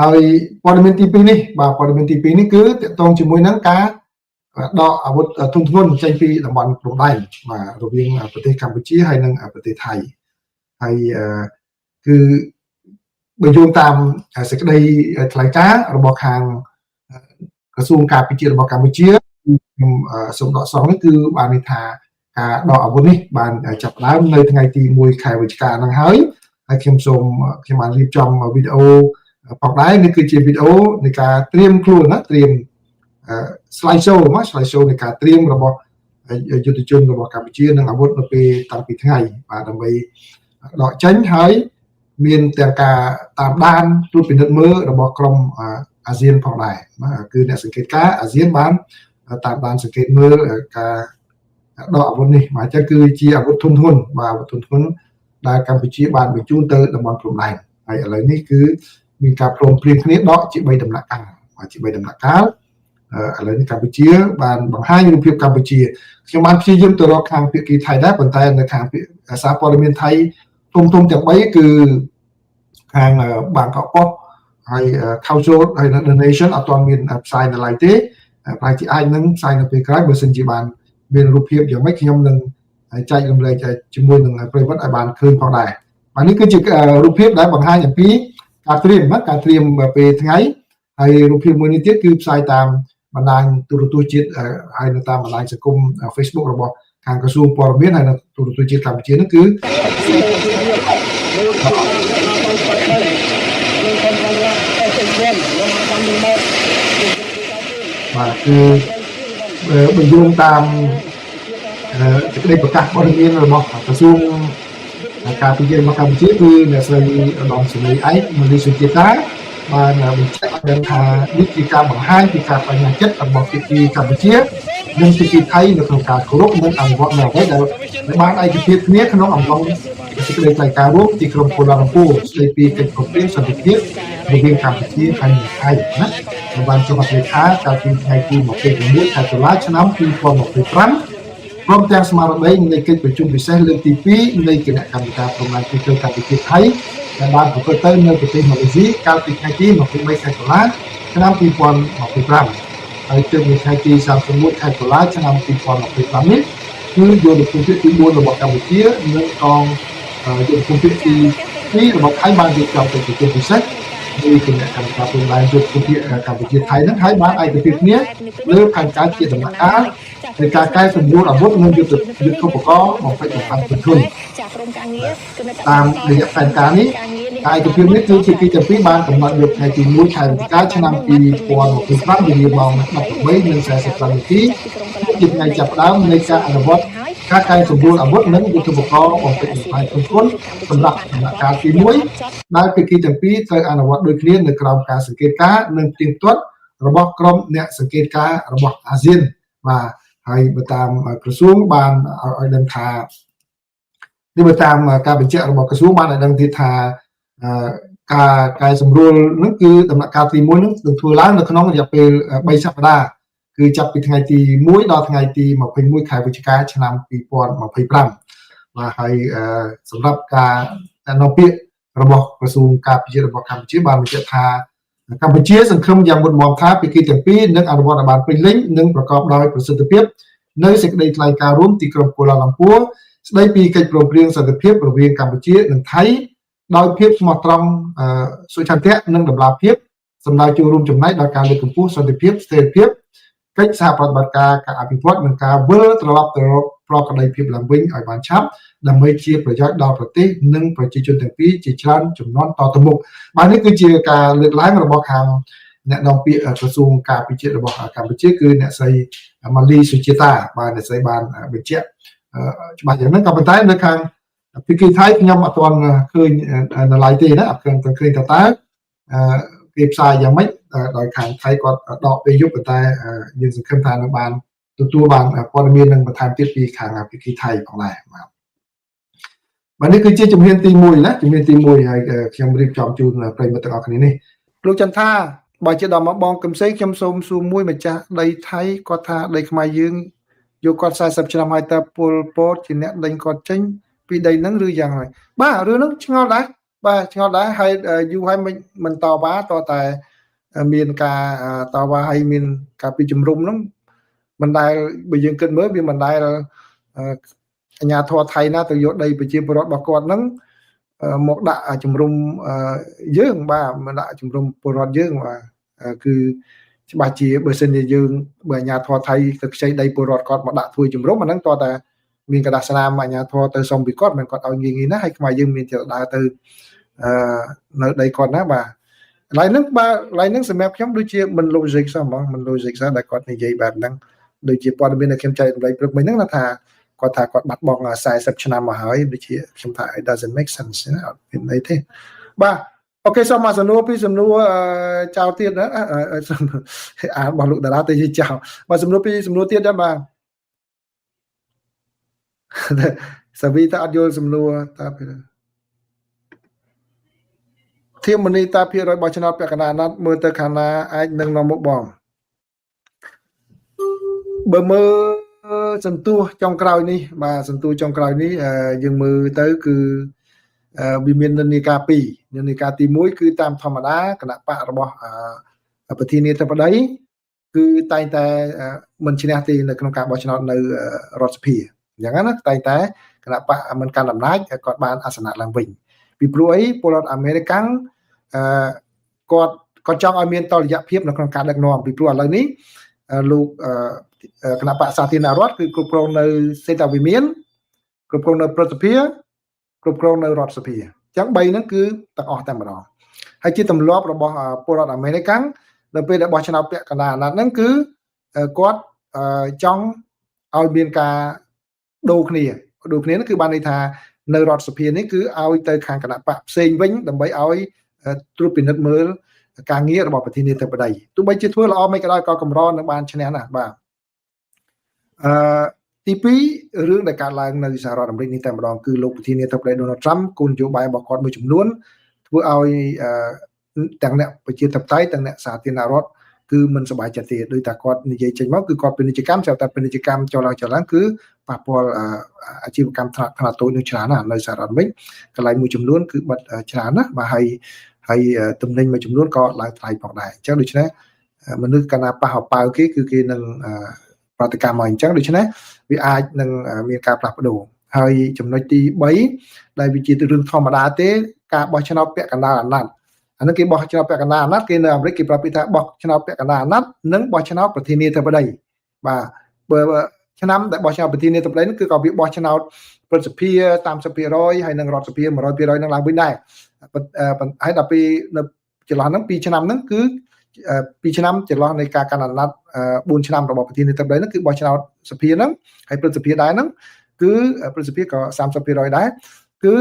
ហើយព័ត៌មានទី2នេះបាទព័ត៌មានទី2នេះគឺតកតងជាមួយនឹងការដកអាវុធធុនធ្ងន់ចេញពីតំបន់ព្រំដែនបាទរវាងប្រទេសកម្ពុជាហើយនិងប្រទេសថៃហើយគឺបើយោងតាមសេចក្តីថ្លែងការណ៍របស់ខាងក្រសួងការពារជាតិរបស់កម្ពុជាខ្ញុំសូមដកស្រង់នេះគឺបានន័យថាការដកអាវុធនេះបានចាប់ផ្ដើមនៅថ្ងៃទី1ខែវិច្ឆិកាហ្នឹងហើយហើយខ្ញុំសូមខ្ញុំបានរៀបចំវីដេអូផងដែរនេះគឺជាវីដេអូនៃការត្រៀមខ្លួនណាត្រៀម slide show មក slide show នៃការត្រៀមរបស់យុទ្ធជនរបស់កម្ពុជានិងអាវុធនៅពេលតាំងពីថ្ងៃបាទដើម្បីដកចេញហើយមានទាំងការតាមដានត្រួតពិនិត្យមើលរបស់ក្រុមអាស៊ានផងដែរបាទគឺអ្នកសង្កេតការអាស៊ានបានតាមដានសង្កេតមើលការដកអាវុធនេះបាទអញ្ចឹងគឺជាអាវុធធុនធ្ងន់បាទអាវុធធុនធ្ងន់ដែលកម្ពុជាបានបញ្ជូនទៅតំបន់ព្រំដែនហើយឥឡូវនេះគឺមានការព្រមព្រៀងគ្នាដកជា3ដំណាក់កាលបាទជា3ដំណាក់កាលឥឡូវនេះកម្ពុជាបានបង្ហាញរូបភាពកម្ពុជាខ្ញុំបានព្យាយាមទៅរកខាងភាគីថៃដែរប៉ុន្តែនៅខាងសារព័ត៌មានថៃធំធំទាំង3គឺខាងបាងកកប៉ុស្តិ៍ហើយ Council ហើយ The Nation អត់ទាន់មានផ្សាយនៅឡើយទេប្រហែលជាអាចនឹងផ្សាយនៅពេលក្រោយបើសិនជាបានមានរូបភាពយ៉ាងម៉េចខ្ញុំនឹងចែករំលែកជាមួយនឹងប្រិយមិត្តឲ្យបានឃើញផងដែរបាទនេះគឺជារូបភាពដែលបង្ហាញអំពីការត្រៀមការត្រៀមពេលថ្ងៃហើយរូបភាពមួយនេះទៀតគឺផ្សាយតាមបណ្ដាញទូរទស្សន៍ជាតិហើយនៅតាមបណ្ដាញសង្គម Facebook របស់ខាងក្រសួងព័ត៌មានហើយនៅទូរទស្សន៍ជាតិកម្ពុជានោះគឺបាទគឺបញ្យងតាមសេចក្តីប្រកាសព័ត៌មានរបស់ក្រសួងការពារជាតិរបស់កម្ពុជាគឺអ្នកស្រីឧត្តមសេនីយ៍ឯកមលីសុជាតាបានបញ្ជាក់ឲ្យដឹងថានេះជាការបង្ហាញពីការបញ្ញាចិត្តរបស់ភាគីកម្ពុជានិងភាគីថៃនៅក្នុងការគោរពនិងអនុវត្តនៅអ្វីដែលបានឯកភាពគ្នាក្នុងអំឡុងសេចក្តីថ្លែងការណ៍រួមទីក្រុងកូឡាឡាំពួរស្តីពីកិច្ចព្រមព្រៀងសន្តិភាពរវាងកម្ពុជាហើយនិងថៃណាបានចុះហត្ថលេខាកាលពីថ្ងៃទី26ខែតុលាឆ្នាំ2025ព្រមទាំងស្មារតីនៃកិច្ចប្រជុំពិសេសលើកទី2នៃគណៈកម្មការព្រំដែនទូទៅកម្ពុជាថៃដែលបានប្រព្រឹត្តទៅនៅប្រទេសម៉ាឡេស៊ីកាលពីថ្ងៃទី23ខែតុលាឆ្នាំ2025ហើយទើបនៅថ្ងៃទី31ខែតុលាឆ្នាំ2025នេះគឺយោធភូមិភាគទី4របស់កម្ពុជានិងកងយោធភូមិភាគទី2របស់ថៃបានរៀបចំកិច្ចប្រជុំពិសេសនៃគណៈកម្មការព្រំដែនយោធភូមិភាគកម្ពុជាថៃហ្នឹងហើយបានឯកភាពគ្នាលើផែនការជាដំណាក់កាលនៃការកែសម្រួលអាវុធនិងយុទ្ធយុទ្ធឧបករណ៍បំពេញបំផាន់ធនតាមរយៈផែនការនេះឯកភាពនេះគឺភាគីទាំងពីរបានកំណត់យកថ្ងៃទី1ខែវិច្ឆិកាឆ្នាំ2025វេលាម៉ោង18:45នាទីជាថ្ងៃចាប់ផ្ដើមនៃការអនុវត្តការកែសម្រួលអាវុធនិងយុទ្ធឧបករណ៍បំពេញបំផាន់ធនសម្រាប់ដំណាក់កាលទី1ដែលភាគីទាំងពីរត្រូវអនុវត្តដូចគ្នានៅក្រោមការសង្កេតការណ៍និងផ្ទៀងផ្ទាត់របស់ក្រុមអ្នកសង្កេតការណ៍របស់អាស៊ានបាទហើយបើតាមក្រសួងបានឲ្យដឹងថានេះបើតាមការបញ្ជាក់របស់ក្រសួងបានឲ្យដឹងទៀតថាការកែសម្រួលហ្នឹងគឺដំណាក់កាលទី1ហ្នឹងនឹងធ្វើឡើងនៅក្នុងរយៈពេល3សប្តាហ៍គឺចាប់ពីថ្ងៃទី1ដល់ថ្ងៃទី21ខែវិច្ឆិកាឆ្នាំ2025បាទហើយសម្រាប់ការនាំពាក្យរបស់ក្រសួងការពារជាតិរបស់កម្ពុជាបានបញ្ជាក់ថាកម្ពុជាសង្ឃឹមយ៉ាងមុតមមថាភាគីទាំងពីរនឹងអនុវត្តឲ្យបានពេញលេញនិងប្រកបដោយប្រសិទ្ធភាពនៅសេចក្តីថ្លែងការណ៍រួមទីក្រុងកូឡាឡាំពួរស្តីពីកិច្ចព្រមព្រៀងសន្តិភាពរវាងកម្ពុជានិងថៃដោយភាពស្មោះត្រង់សុឆន្ទៈនិងតម្លាភាពសម្ដៅចូលរួមចំណែកដល់ការលើកកម្ពស់សន្តិភាពស្ថិរភាពកិច្ចសហប្រតិបត្តិការការអភិវឌ្ឍនិងការវិលត្រឡប់ទៅរកប្រក្រតីភាពឡើងវិញឲ្យបានឆាប់ដើម្បីជាប្រយោជន៍ដល់ប្រទេសនិងប្រជាជនទាំងពីរជាច្រើនចំនួនតទៅមុខបាទនេះគឺជាការលើកឡើងរបស់ខាងអ្នកនាំពាក្យក្រសួងការពារជាតិរបស់កម្ពុជាគឺអ្នកស្រីម៉ាលីសុជាតាបាទអ្នកស្រីបានបញ្ជាក់ច្បាស់យ៉ាងហ្នឹងក៏ប៉ុន្តែនៅខាងភាគីថៃខ្ញុំអត់ទាន់ឃើញនៅឡើយទេណាអត់ឃើញឃើញតើតើគេផ្សាយយ៉ាងម៉េចដោយខាងថៃគាត់ដកពេលយប់ប៉ុន្តែយើងសង្ឃឹមថានឹងបានទទួលបានព័ត៌មាននឹងបន្ថែមទៀតពីខាងភាគីថៃផងដែរបាទបាទនេះគឺជាជំហានទី1ណាជំហានទី1ហើយខ្ញុំរៀបចំជូនប្រិយមិត្តទាំងអស់គ្នានេះលោកចន្ទថាបើជាដល់មកបងកំសីខ្ញុំសូមសួរមួយម្ចាស់ដីថៃគាត់ថាដីខ្មែរយើងយកគាត់40ឆ្នាំហើយតើពលពតជាអ្នកដេញគាត់ចេញពីដីហ្នឹងឬយ៉ាងហើយបាទរឿងហ្នឹងឆ្ងល់ដែរ បាទឆ្ងល់ដែរហើយយូរហើយមិនមិនតវ៉ាតតែមានការតវ៉ាហើយមានការពីជំរុំហ្នឹងមិនដែលបើយើងគិតមើលវាមិនដែលអាញាធរថៃណាទៅយកដីប្រជាពលរដ្ឋរបស់គាត់ហ្នឹងមកដាក់ជំរុំយើងបាទមកដាក់ជំរុំពលរដ្ឋយើងបាទគឺច្បាស់ជាបើសិនជាយើងបើអាញាធរថៃទៅខ្ចីដីពលរដ្ឋគាត់មកដាក់ធ្វើជំរុំអាហ្នឹងតើតែមានក្រដាសស្នាមអាញាធរទៅសុំពីគាត់មិនគាត់ឲ្យងាយងាយណាហើយខ្មែរយើងមានចិត្តដើរទៅអឺនៅដីគាត់ណាបាទកន្លែងហ្នឹងបាទកន្លែងហ្នឹងសម្រាប់ខ្ញុំដូចជាមិន logic សោះហ្មងមិន logic សោះដែលគាត់និយាយបែបហ្នឹងដូចជាព័ត៌មានដែលខ្ញុំចែករំលែកព្រឹកមិញហ្នឹងថាគាត់ថាគាត់បាត់បង់40ឆ្នាំមកហើយដូចជាខ្ញុំថា it doesn't make sense ណាអត់មានន័យទេបាទ OK សូមមកសំណួរពីសំណួរចៅទៀតណាអារបស់លោកតារាទៅជាចៅបាទសំណួរពីសំណួរទៀតដែរបាទសាវីតើអត់យល់សំណួរតើពីធៀមនីតាភាគរយបោះឆ្នោតពាក់កណ្ដាលអាណត្តិមើលទៅខាងណាអាចនឹងនាំមុខបងបើមើលសន្ទុះចុងក្រោយនេះបាទសន្ទុះចុងក្រោយនេះយើងមើលទៅគឺវាមាននិន្នាការពីរនិន្នាការទី1គឺតាមធម្មតាគណៈបករបស់ប្រធានាធិបតីគឺតែងតែមិនឈ្នះទេនៅក្នុងការបោះឆ្នោតនៅរដ្ឋសភាអញ្ចឹងណាតែងតែគណៈបកមិនកាន់អំណាចគាត់បានអាសនៈឡើងវិញពីព្រោះអីពលរដ្ឋអាមេរិកាំងអឺគាត់គាត់ចង់ឲ្យមានតលយៈភាពនៅក្នុងការដឹកនាំពីព្រោះឥឡូវនេះលោកគណៈបកសាធារណរដ្ឋគឺគ្រប់គ្រងនៅសេតវិមានគ្រប់គ្រងនៅព្រឹទ្ធសភាគ្រប់គ្រងនៅរដ្ឋសភាអញ្ចឹង3ហ្នឹងគឺទាំងអស់តែម្ដងហើយជាទម្លាប់របស់ពលរដ្ឋអាមេរិកាំងនៅពេលដែលបោះឆ្នោតពាក់កណ្ដាលអាណត្តិហ្នឹងគឺគាត់ចង់ឲ្យមានការដូរគ្នាដូរគ្នានោះគឺបានន័យថានៅរដ្ឋសភានេះគឺឲ្យទៅខាងគណៈបកផ្សេងវិញដើម្បីឲ្យត្រួតពិនិត្យមើលការងាររបស់ប្រធានាធិបតីទោះបីជាធ្វើល្អមិនក៏ដោយក៏កម្រនឹងបានឈ្នះណាស់បាទអឺទី2រឿងដែលកើតឡើងនៅសហរដ្ឋអាមេរិកនេះតែម្ដងគឺលោកប្រធានាធិបតី Donald Trump គោលនយោបាយរបស់គាត់មួយចំនួនធ្វើឲ្យទាំងអ្នកប្រជាធិបតេយ្យទាំងអ្នកសាធារណរដ្ឋគឺមិនសប្បាយចិត្តទេដោយតែគាត់និយាយចេញមកគឺគាត់ពាណិជ្ជកម្មស្រាប់តែពាណិជ្ជកម្មចុះឡើងចុះឡើងគឺប៉ះពាល់អាជីវកម្មថ្នាក់ថ្នាក់តូចនឹងច្រើនណាស់នៅសហរដ្ឋអាមេរិកកន្លែងមួយចំនួនគឺបិទច្រើនណាស់បាទហើយហើយទំនិញមួយចំនួនក៏ឡើងថ្លៃផងដែរអញ្ចឹងដូច្នេះមនុស្សកាលណាប៉ះអប៉ាវគេគឺគេនឹងប្រតិកម្មមកអញ្ចឹងដូច្នេះវាអាចនឹងមានការផ្លាស់ប្ដូរហើយចំណុចទី3ដែលវាជារឿងធម្មតាទេការបោះឆ្នោតពាក់កណ្ដាលអាណត្តិអានេះគេបោះឆ្នោតពាក់កណ្ដាលអាណត្តិគេនៅអាមេរិកគេប្រាប់ពីថាបោះឆ្នោតពាក់កណ្ដាលអាណត្តិនិងបោះឆ្នោតប្រធានាធិបតីបាទបើឆ្នាំដែលបោះឆ្នោតប្រធានាធិបតីនោះគឺក៏វាបោះឆ្នោតព្រឹទ្ធសភា30%ហើយនិងរដ្ឋសភា100%នឹងឡើងវិញដែរហើយដល់ពេលនៅចន្លោះហ្នឹង2ឆ្នាំហ្នឹងគឺ2ឆ្នាំចន្លោះនៃការកាន់អាណត្តិ4ឆ្នាំរបស់ប្រធានាធិបតីហ្នឹងគឺបោះឆ្នោតសភាហ្នឹងហើយព្រឹទ្ធសភាដែរហ្នឹងគឺព្រឹទ្ធសភាក៏30%ដែរគឺ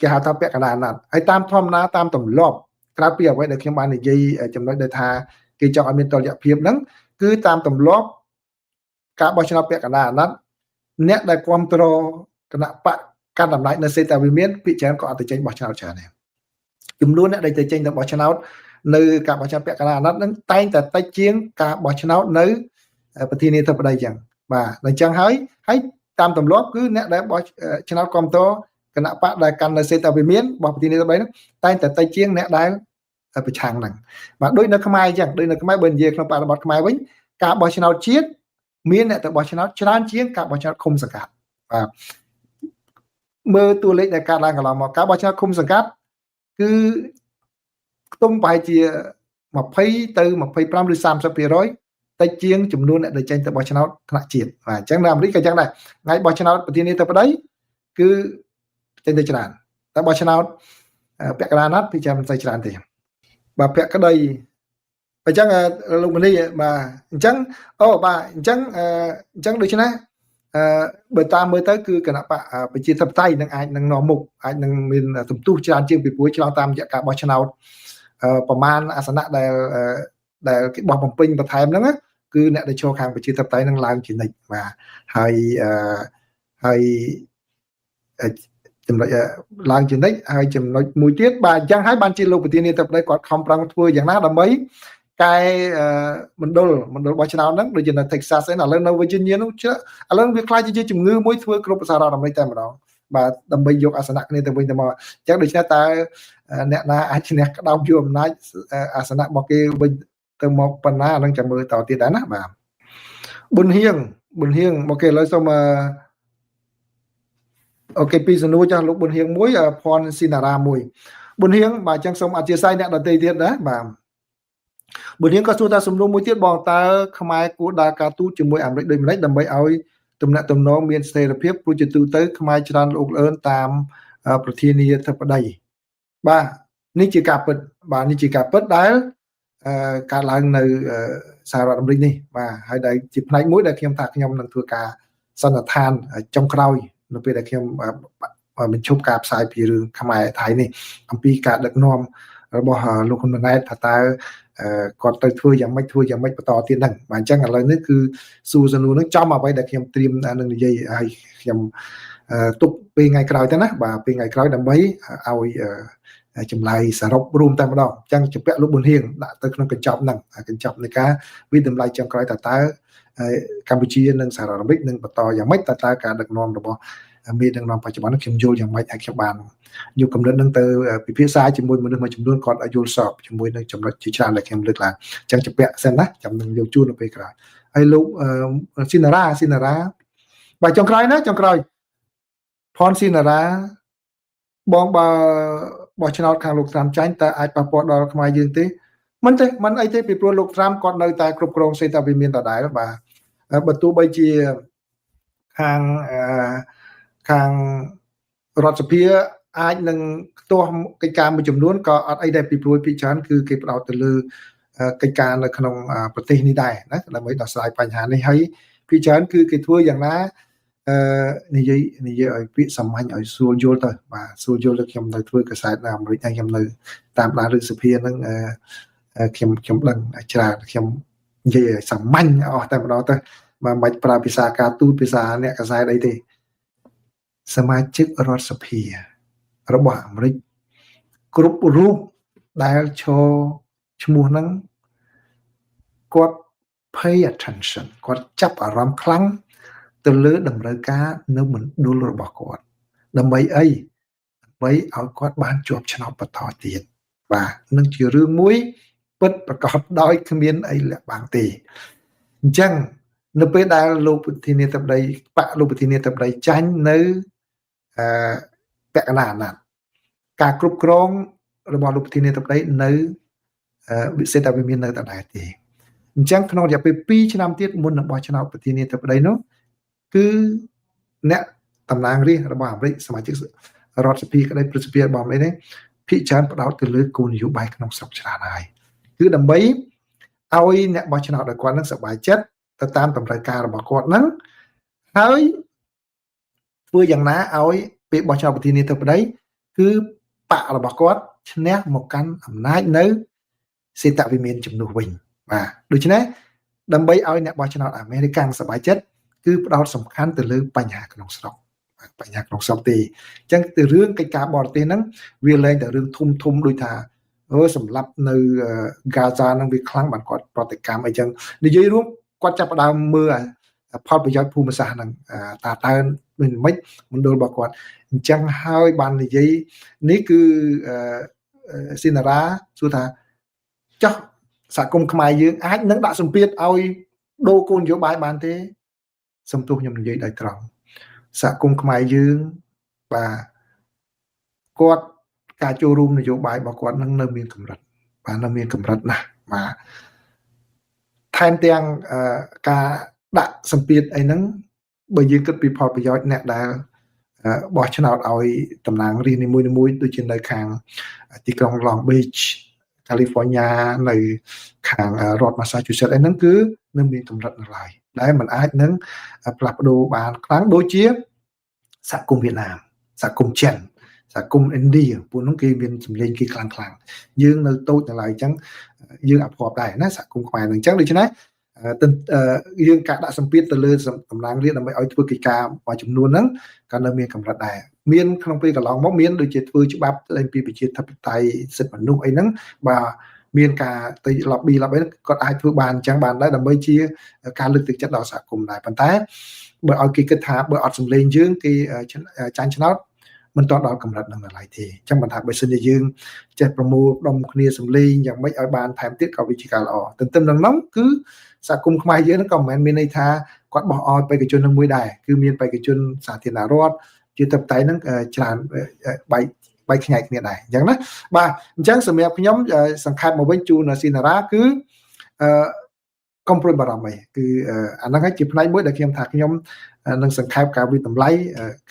គេហៅថាពាក់កណ្ដាលអាណត្តិហើយតាមធម្មតាតាមទម្លាប់ក្រៅពីអ្វីដែលខ្ញុំបាននិយាយចំណុចដែលថាគេចង់ឲ្យមានតុល្យភាពហ្នឹងគឺតាមទម្លាប់ការបោះឆ្នោតពាក់កណ្ដាលអាណត្តិអ្នកដែលគ្រប់គ្រងគណៈបកកាន់អំណាចនៅសេតវិមានភាគច្រើនក៏អត់ទៅចេញបោះឆ្នោតច្រើនដែរចំនួនអ្នកដែលទៅចេញទៅបោះឆ្នោតនៅការបោះឆ្នោតពាក់កណ្ដាលអាណត្តិហ្នឹងតែងតែតិចជាងការបោះឆ្នោតនៅប្រធានាធិបតីចឹងបាទអញ្ចឹងហើយហើយតាមទម្លាប់គឺអ្នកដែលបោះឆ្នោតគ្រប់គ្រងគណៈបកដែលកាន់នៅសេតវិមានរបស់ប្រធានាធិបតីហ្នឹងតែងតែតិចជាងអ្នកដែលប្រឆាំងហ្នឹងបាទដូចនៅខ្មែរអញ្ចឹងដូចនៅខ្មែរបើនិយាយក្នុងបរិបទខ្មែរវិញការបោះឆ្នោតជាតិមានអ្នកទៅបោះឆ្នោតច្រើនជាងការបោះឆ្នោតឃុំសង្កាត់បាទមើលតួលេខដែលកើតឡើងកន្លងមកការបោះឆ្នោតឃុំសង្កាត់គឺខ្ទង់ប្រហែលជា20ទៅ25ឬ30%តិចជាងចំនួនអ្នកដែលចេញទៅបោះឆ្នោតថ្នាក់ជាតិបាទអញ្ចឹងនៅអាមេរិកក៏អញ្ចឹងដែរថ្ងៃបោះឆ្នោតប្រធានាធិបតីគឺចេញទៅច្រើនតែបោះឆ្នោតពាក់កណ្ដាលណាត់ពីចាំមិនសូវច្រើនទេបាទភក្តីអញ្ចឹងលោកមនីបាទអញ្ចឹងអូបាទអញ្ចឹងអញ្ចឹងដូច្នេះអឺបើតាមមើលទៅគឺគណៈបកប្រជាធិបតេយ្យនឹងអាចនឹងនាំមុខអាចនឹងមានសន្ទុះច្រើនជាងពីព្រោះឆ្លងតាមរយៈការបោះឆ្នោតប្រមាណអាសនៈដែលដែលគេបោះបំពេញបន្ថែមហ្នឹងគឺអ្នកដែលចូលខាងប្រជាធិបតេយ្យនឹងឡើងជានិច្ចបាទហើយអឺហើយចំណុចឡើងជានិច្ចហើយចំណុចមួយទៀតបាទអញ្ចឹងហើយបានជាលោកប្រធានាធិបតីគាត់ខំប្រឹងធ្វើយ៉ាងណាដើម្បីកែមណ្ឌលមណ្ឌលបោះឆ្នោតហ្នឹងដូចជានៅ Texas ឯឥឡូវនៅ Virginia នោះឥឡូវវាខ្លាចជាជំងឺមួយធ្វើគ្រប់សហរដ្ឋអាមេរិកតែម្ដង បាទដើម្បីយកអាសនៈគ្នាទៅវិញទៅមកអញ្ចឹងដូច្នេះតើអ្នកណាអាចឈ្នះក្តោបយកអំណាចអាសនៈរបស់គេវិញទៅមកប៉ុណ្ណាអានឹងចាំមើលតទៀតដែរណាបាទប៊ុនហៀងប៊ុនហៀង OK ឥឡូវសូម OK ពីសំណួរចាស់លោកប៊ុនហៀងមួយភ័ណ្ឌស៊ីណារ៉ាមួយប៊ុនហៀងបាទអញ្ចឹងសូមអធិស្ឋានអ្នកដទៃទៀតណាបាទប៊ុនហៀងក៏សួរថាសំណួរមួយទៀតបងតើខ្មែរគួរដើរការទូតជាមួយអាមេរិកដូចម្តេចដើម្បីឲ្យទំនាក់ទំនងមានស្ថិរភាពព្រោះជាទូទៅខ្មែរច្រើនលោកលឿនតាមប្រធានាធិបតីបាទនេះជាការពិតបាទនេះជាការពិតដែលកើតឡើងនៅសហរដ្ឋអាមេរិកនេះបាទហើយដែលជាផ្នែកមួយដែលខ្ញុំថាខ្ញុំនឹងធ្វើការសន្និដ្ឋានចុងក្រោយនៅពេលដែលខ្ញុំបញ្ឈប់ការផ្សាយពីរឿងខ្មែរថៃនេះអំពីការដឹកនាំរបស់លោកហ៊ុនម៉ាណែតថាតើគាត់ទៅធ្វើយ៉ាងម៉េចធ្វើយ៉ាងម៉េចបន្តទៀតហ្នឹងបាទអញ្ចឹងឥឡូវនេះគឺសួរសំណួរហ្នឹងចំអ្វីដែលខ្ញុំត្រៀមនឹងនិយាយឲ្យខ្ញុំទុកពេលថ្ងៃក្រោយទៅណាបាទពេលថ្ងៃក្រោយដើម្បីឲ្យចម្លើយសរុបរួមតែម្ដងអញ្ចឹងជំពាក់លោកប៊ុនហៀងដាក់ទៅក្នុងកញ្ចប់ហ្នឹងកញ្ចប់នៃការវិតម្លៃចុងក្រោយតើតើកម្ពុជានិងសហរដ្ឋអាមេរិកនឹងបន្តយ៉ាងម៉េចតើតើការដឹកនាំរបស់មេដឹកនាំបច្ចុប្បន្នខ្ញុំយល់យ៉ាងម៉េចហើយខ្ញុំបានយកកំណត់នឹងទៅពិភាក្សាជាមួយមនុស្សមួយចំនួនគាត់ឲ្យយល់សពជាមួយនឹងចំណុចជាច្រើនដែលខ្ញុំលើកឡើងអញ្ចឹងជំពាក់សិនណាចាំនឹងយកជូននៅពេលក្រោយហើយលោកស៊ីណារ៉ាស៊ីណារ៉ាបាទចុងក្រោយណាចុងក្រោយផនស៊ីណារ៉ាបងបើបោះឆ្នោតខាងលោកត្រាំចាញ់តើអាចប៉ះពាល់ដល់ខ្មែរយើងទេមិនទេមិនអីទេពីព្រោះលោកត្រាំគាត់នៅតែគ្រប់គ្រងសេដ្ឋវិមានដដែលបាទបើទោះបីជាខាងខាងរដ្ឋសភាអាចនឹងខ្ទាស់កិច្ចការមួយចំនួនក៏អត់អីដែរពីព្រោះពីច្រើនគឺគេផ្ដោតទៅលើកិច្ចការនៅក្នុងប្រទេសនេះដែរណាដើម្បីដោះស្រាយបញ្ហានេះហើយពីច្រើនគឺគេធ្វើយ៉ាងណាអឺនិយាយនិយាយឲ្យពាក្យសាមញ្ញឲ្យស្រួលយល់ទៅបាទស្រួលយល់ទៅខ្ញុំនៅធ្វើកាសែតនៅអាមេរិកហើយខ្ញុំនៅតាមដានរឿងសភាហ្នឹងខ្ញុំខ្ញុំដឹងច្រើនខ្ញុំនិយាយឲ្យសាមញ្ញអស់តែម្ដងទៅបាទមិនបាច់ប្រើភាសាការទូតភាសាអ្នកកាសែតអីទេសមាជិករដ្ឋសភារបស់អាមេរិកគ្រប់រូបដែលឈរឈ្មោះហ្នឹងគាត់ pay attention គាត់ចាប់អារម្មណ៍ខ្លាំងទៅលើតម្រូវការនៅមណ្ឌលរបស់គាត់ដើម្បីអីដើម្បីឲ្យគាត់បានជាប់ឆ្នោតបន្តទៀតបាទនឹងជារឿងមួយពិតប្រកបដោយគ្មានអីលាក់បាំងទេអញ្ចឹងនៅពេលដែលលោកប្រធានាធិបតីបកលោកប្រធានាធិបតីចាញ់នៅអឺពាក់កណ្ដាលអាណត្តិការគ្រប់គ្រងរបស់លោកប្រធានាធិបតីនៅវិសេសតែវាមាននៅដដែលទេអញ្ចឹងក្នុងរយៈពេល2ឆ្នាំទៀតមុននឹងបោះឆ្នោតប្រធានាធិបតីនោះគឺអ្នកតំណាងរាស្ត្ររបស់អាមេរិកសមាជិករដ្ឋសភាក្តីព្រឹទ្ធសភារបស់អាមេរិកនេះភាគច្រើនផ្ដោតទៅលើគោលនយោបាយក្នុងស្រុកច្រើនហើយគឺដើម្បីឲ្យអ្នកបោះឆ្នោតឲ្យគាត់នឹងសប្បាយចិត្តទៅតាមតម្រូវការរបស់គាត់ហ្នឹងហើយធ្វើយ៉ាងណាឲ្យពេលបោះឆ្នោតប្រធានាធិបតីគឺបករបស់គាត់ឈ្នះមកកាន់អំណាចនៅសេតវិមានជំនួសវិញបាទដូច្នេះដើម្បីឲ្យអ្នកបោះឆ្នោតអាមេរិកសប្បាយចិត្តគឺផ្ដោតសំខាន់ទៅលើបញ្ហាក្នុងស្រុកបញ្ហាក្នុងស្រុកទេអញ្ចឹងទៅរឿងកិច្ចការបរទេសហ្នឹងវាលែងតែរឿងធំធំដូចថាអូសម្រាប់នៅហ្គាហ្សាហ្នឹងវាខ្លាំងបានគាត់ប្រតិកម្មអីចឹងនិយាយរួមគាត់ចាប់ផ្ដើមមើលផលប្រយោជន៍ភូមិសាស្ត្រហ្នឹងតើតើមិនមិនមណ្ឌលរបស់គាត់អញ្ចឹងហើយបាននិយាយនេះគឺស៊ីណារ៉ាសួរថាចុះសហគមន៍ខ្មែរយើងអាចនឹងដាក់សម្ពាធឲ្យដូរគោលនយោបាយបានទេសំទោសខ្ញុំនិយាយដោយត្រង់សហគមន៍ខ្មែរយើងបាទគាត់ការចូលរួមនយោបាយរបស់គាត់នឹងនៅមានកម្រិតបាទនៅមានកម្រិតណាស់បាទថែមទាំងការដាក់សម្ពាធអីហ្នឹងបើយើងគិតពីផលប្រយោជន៍អ្នកដែលបោះឆ្នោតឲ្យតំណាងរាស្ត្រនីមួយៗដូចជានៅខាងទីក្រុង Long Beach California នៅខាងរដ្ឋ Massachusetts អីហ្នឹងគឺនៅមានកម្រិតនៅឡើយដែលมันអាចនឹងផ្លាស់ប្ដូរបានខ្លាំងដូចជាសហគមន៍វៀតណាមសហគមន៍ចិនសហគមន៍ឥណ្ឌាពួកនោះគេមានសម្លេងគេខ្លាំងខ្លាំងយើងនៅតូចនៅឡើយអញ្ចឹងយើងអភ័ព្វដែរណាសហគមន៍ខ្មែរនឹងអញ្ចឹងដូច្នេះយើងការដាក់សម្ពាធទៅលើតំណាងរាស្ត្រដើម្បីឲ្យធ្វើកិច្ចការមួយចំនួនហ្នឹងក៏នៅមានកម្រិតដែរមានក្នុងពេលកន្លងមកមានដូចជាធ្វើច្បាប់ស្ដីពីប្រជាធិបតេយ្យសិទ្ធិមនុស្សអីហ្នឹងបាទ មានការទៅ lobby lobby គាត់អាចធ្វើបានអញ្ចឹងបានដែរដើម្បីជាការលើកទឹកចិត្តដល់សហគមន៍ដែរប៉ុន្តែបើឲ្យគេគិតថាបើអត់សម្លេងយើងគេចាញ់ឆ្នោតមិនតដល់កម្រិតនឹងឡើយទេអញ្ចឹងបើថាបើសិនជាយើងចេះប្រមូលផ្ដុំគ្នាសម្លេងយ៉ាងម៉េចឲ្យបានថែមទៀតក៏វាជាការល្អទន្ទឹមនឹងនោះគឺសហគមន៍ខ្មែរយើងក៏មិនមែនមានន័យថាគាត់បោះឲ្យបេក្ខជននឹងមួយដែរគឺមានបេក្ខជនសាធារណរដ្ឋជាតបតៃហ្នឹងច្រើនបែកបែកខ្ញែកគ្នាដែរអញ្ចឹងណាបាទអញ្ចឹងសម្រាប់ខ្ញុំសង្ខេបមកវិញជូនស៊ីណារ៉ាគឺអឺកុំព្រួយបារម្ភអីគឺអាហ្នឹងហើយជាផ្នែកមួយដែលខ្ញុំថាខ្ញុំនឹងសង្ខេបការវិតម្លៃ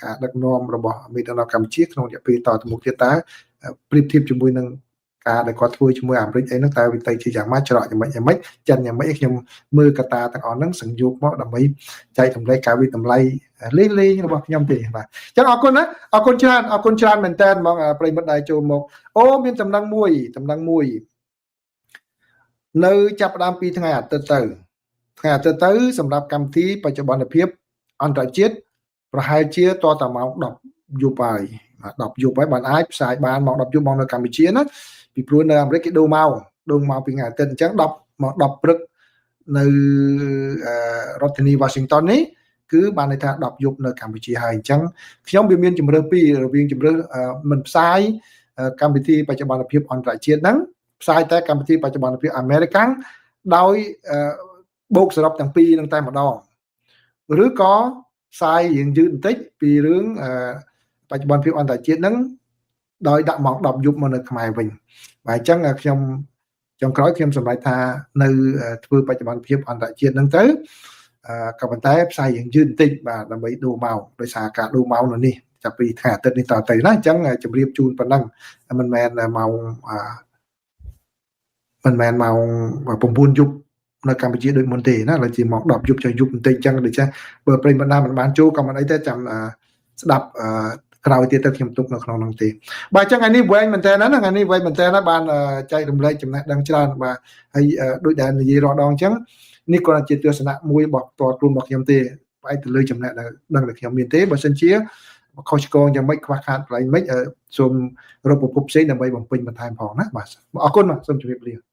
ការដឹកនាំរបស់មេដឹកនាំកម្ពុជាក្នុងរយៈពេលតទៅមុខទៀតតើប្រៀបធៀបជាមួយនឹងការដែលគាត់ធ្វើជាមួយអាមេរិកអីហ្នឹងតើវាទៅជាយ៉ាងម៉េចច្រកយ៉ាងម៉េចយ៉ាងម៉េចចិនយ៉ាងម៉េចខ្ញុំមើលកត្តាទាំងអស់ហ្នឹងសង្យោគមកដើម្បីចែករំលែកការវិតម្លៃលេងលេងរបស់ខ្ញុំទេបាទអញ្ចឹងអរគុណណាអរគុណច្រើនអរគុណច្រើនមែនតើហ្មងប្រិមិត្តដែលចូលមកអូមានតំណែងមួយតំណែងមួយនៅចាប់ផ្ដើមពីថ្ងៃអាទិត្យទៅថ្ងៃអាទិត្យទៅសម្រាប់កម្មវិធីបច្ចុប្បន្នភាពអន្តរជាតិប្រហែលជាតតម៉ោង10យប់ហើយ10យប់ហើយបានអាចផ្សាយបានម៉ោង10យប់មកនៅកម្ពុជាណាពីព្រោះនៅអាមេរិកគេដូរម៉ោងដូរម៉ោងពីថ្ងៃអាទិត្យអញ្ចឹង10ម៉ោង10ព្រឹកនៅរដ្ឋធានី Washington នេះគឺបានន័យថា10យប់នៅកម្ពុជាហើយអញ្ចឹងខ្ញុំវាមានជំរើសពីររវាងជំរើសមិនផ្សាយកម្មវិធីបច្ចុប្បន្នភាពអន្តរជាតិហ្នឹងផ្សាយតែកម្មវិធីបច្ចុប្បន្នភាពអាមេរិកដោយបូកសរុបទាំងពីរនឹងតែម្ដងឬក៏ផ្សាយរៀងយឺតបន្តិចពីរឿងបច្ចុប្បន្នភាពអន្តរជាតិហ្នឹងដោយដាក់ម៉ោង10យប់មកនៅខ្មែរវិញបាទអញ្ចឹងខ្ញុំចុងក្រោយខ្ញុំសម្រេចថានៅធ្វើបច្ចុប្បន្នភាពអន្តរជាតិហ្នឹងទៅក៏ប៉ុន្តែផ្សាយរៀងយឺតបន្តិចបាទដើម្បីដូរម៉ោងដោយសារការដូរម៉ោងនៅនេះចាប់ពីថ្ងៃអាទិត្យនេះតទៅណាអញ្ចឹងជម្រាបជូនប៉ុណ្ណឹងមិនមែនម៉ោងមិនមែនម៉ោង9យប់នៅកម្ពុជាដូចមុនទេណាឥឡូវជាម៉ោង10យប់ចុះយប់បន្តិចអញ្ចឹងដូចចេះបើប្រិយមិត្តណាមិនបានចូលក៏មិនអីទេចាំស្ដាប់ក្រោយទៀតទៅខ្ញុំទុកនៅក្នុងនោះទេបាទអញ្ចឹងថ្ងៃនេះវែងមែនតើណាថ្ងៃនេះវែងមែនតើណាបានចែករំលែកចំណេះដឹងច្រើនបាទហើយដូចដែលនិយាយរាល់ដងអញ្ចឹងនេះគ្រាន់តែជាទស្សនៈមួយរបស់ផ្ទាល់ខ្លួនរបស់ខ្ញុំទេផ្អែកទៅលើចំណេះដឹងដែលខ្ញុំមានទេបើសិនជាខុសឆ្គងយ៉ាងម៉េចខ្វះខាតកន្លែងម៉េចសូមរកប្រភពផ្សេងដើម្បីបំពេញបន្ថែមផងណាបាទអរគុណបាទសូមជម្រាបលា។